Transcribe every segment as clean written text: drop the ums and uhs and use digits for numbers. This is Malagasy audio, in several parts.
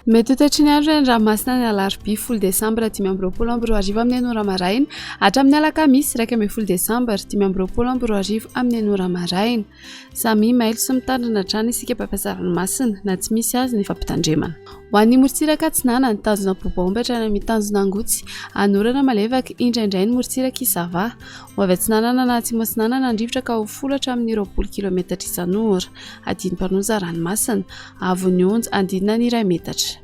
Mety ho toetry ny andro eny Ranomasina ny alarobia 10 desambra 2025 amin'ny enina ora maraina hatramin'ny alakamisy 11 desambra 2025 amin'ny enina ora maraina. Samia mailo sy mitandrina hatrany isika mpampiasa ranomasina na tsy misy azy ny fampitandremana. Ho an'ny morontsiraka atsinanana, tanjona Bobaomby hatrany amin'ny tanjona Angotsy, hanorana malefaka indraindray ny morontsiraka i Sava. Ho avy atsinanana na atsimo atsinanana ny rivotra ka ho folo hatramin'ny 20 kilometatra isan'ora. Adin'ny-mpanoza ranomasina. Avon'ny onja, andinina ny iray metatra.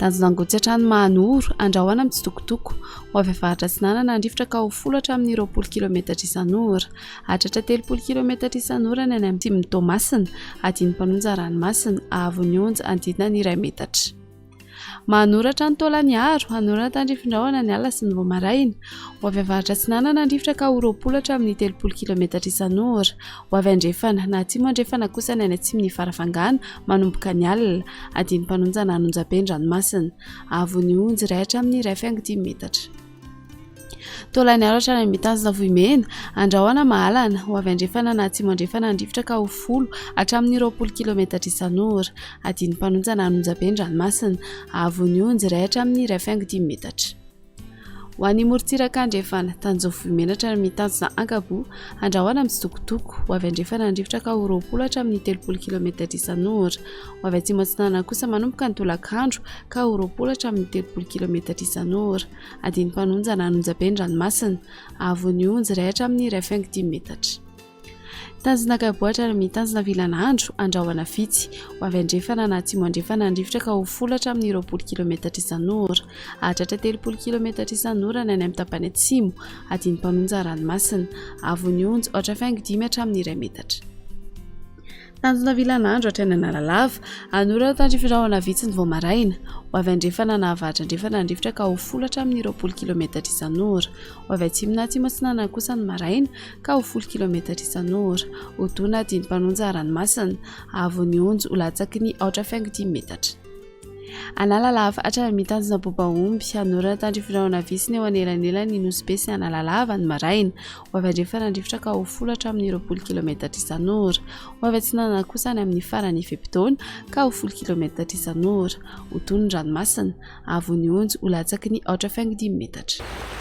Tanjona Angotsy hatrany Mahanoro, andrahoana mitsitokotoko. Ho avy avaratra atsinanana ny rivotra ka ho folo hatramin'ny 20 kilometatra isan'ora. Hahatratra 30 kilometatra isan'ora ny any atsimon'i Toamasina. Adin'ny-mpanonja ranomasina. Avon'ny onja, andinina ny iray metatra. Manoratra ny Taolaniaro, hanorana tandrifin-drahona ny alina sy ny vao maraina. Ho avy avaratra atsinanana ny rivotra ka ho 20 hatramin'ny 30 kilometatra isan'ora. Ho avy andrefana na atsimo andrefana kosa ny any atsimon'i Farafangana manomboka ny alina. Adin'ny-mpanonja na an'onjabe ny ranomasina. Haavon'ny onjy iray hatramin'ny 1,5 metatra. Taolaniaro hatrany amin'ny tanjona Vohimena, Andrahona Mahalana, ho avy andrefana na atsimo andrefana ny rivotra ka ho folo hatramin'ny 20 kilometatra isan'ora. Adin'ny mpanonja na an'onjabe ny ranomasina. Haavon'ny onjy iray hatramin'ny 1,5 metatra. Ho an'ny morontsiraka andrefana, tanjona Vohimena hatrany amin'ny tanjona Ankaboa, Andrahona mitsitokotoko, ho avy andrefana ny rivotra ka ho 20 hatramin'ny 30 kilometatra isan'ora. Ho avy atsimo atsinanana kosa manomboka ny tolakandro ka ho 20 hatramin'ny 30 kilometatra isan'ora. Adin'ny mpanonja na an'onjabe ny ranomasina. Haavon'ny onjy iray hatramin'ny 1,5 metatra. Tanjona Ankabohitra ary mitanjona Vilanandro, andrahona vitsy. Ho avy andrefana na atsimo andrefana ny rivotra ka ho folo hatramin'ny 20 kilometatra isan'ora. Hahatratra 30 kilometatra isan'ora ny any amin'ny tapany atsimo. Adin'ny mpanonja ranomasina. Haavon'ny onjy 4,5 hatramin'ny iray metatra. Tanjona Vilanandro hatrany Analalava. Hanorana tandrifin-drahona vitsy ny vao maraina. Ho avy andrefana na avaratra andrefana ny rivotra ka ho folo hatramin'ny 20 kilometatra isan'ora. Ho avy atsimo na atsimo atsinanana kosa ny maraina ka ho folo kilometatra isan'ora. Ho dona adin'ny mpanonja ranomasina. Haavon'ny onjy ho latsaky ny 4,5 metatra. Analalava hatrany amin'ny tanjona Bobaomby, hanorana tandrifindrahona vitsy ny eo anelanelan'ny Nosy Be sy Analalava ny maraina. Ho avy andrefana ny rivotra ka ho folo hatramin'ny 20 kilometatra isan'ora. Ho avy atsinanana kosa any amin'ny faran'ny fe-potoana ka ho folo kilometatra isan'ora. Ho tony ny ranomasina. Haavon'ny onjy ho latsaky ny 4,5 metatra.